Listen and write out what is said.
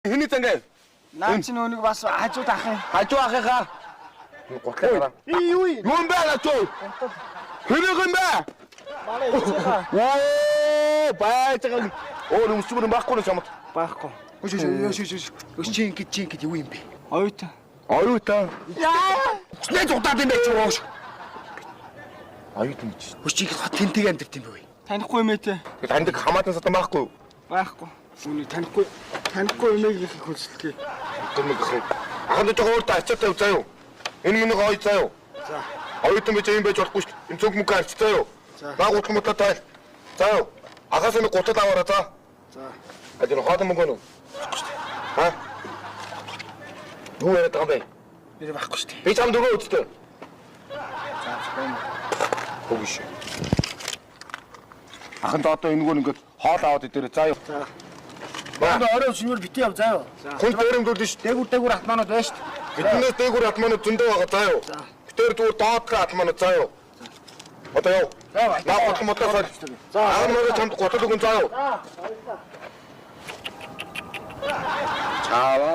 Хэний зангаа? Наа чи нүг бас хажууд ах юм. Хажуу ахыхаа. Гутлаа гараа. И юу юм? Юу юм бэ наа чи? Хэнийг юм бэ? Манай эцээ. Оо, байж байгаа. Өөр өмсмөр юм байхгүй нь чамд. Байхгүй. Өш өш өш өш өш. Өш чи ингэж чи ингэж юу юм бэ? Оюутан. Оюутан. Яа. Үснээ зугтаад юм бэ чи ууш. Оюутан гэж. Өш чи ингэж хот тэнтэг амьдарт юм бэ? Танихгүй юм ээ те. Таньдаг хамаатан садан байхгүй юу? Байхгүй. Үүнийг танихгүй танихгүй эмээгнийхийг хүсэлтгээ. Гэмэг хөө. Аханд жоо өөртөө ачаатай яв заа юу? Энэ миний гоё заа юу? За. Оюутан байж юм байж болохгүй шүү дээ. Энэ цөг мөнгө арч заа юу? За. Наа гутал мутаа тайл. За юу? Ахаас нэг гутал аваараа за. За. А тэр хоолой мөнгө нүү? Ха? Юу яриад байгаа юм бэ? Нэр байхгүй шүү дээ. Би чамд өгөө үсттэй. За. Байна. Үгүй шүү. Аханд одоо энэгээр ингээд хоол аваад идээрэй заа юу? За. Ба. Орой шөнөөр бити яв заа юу? Хүн дээрэмдүүлнэ шүү. Дээгүр дээгүр атмаанууд байна шүү дээ. Биднээс дээгүүр атмаанууд зөндөө байгаа заа юу? За. Битээр зүгээр доодгоо атмаанууд заа юу? Одоо яв. За. Наа гутал мутаа сар. За. Аа мөрөө чамд гутал өгөн заа юу? За. Чаава.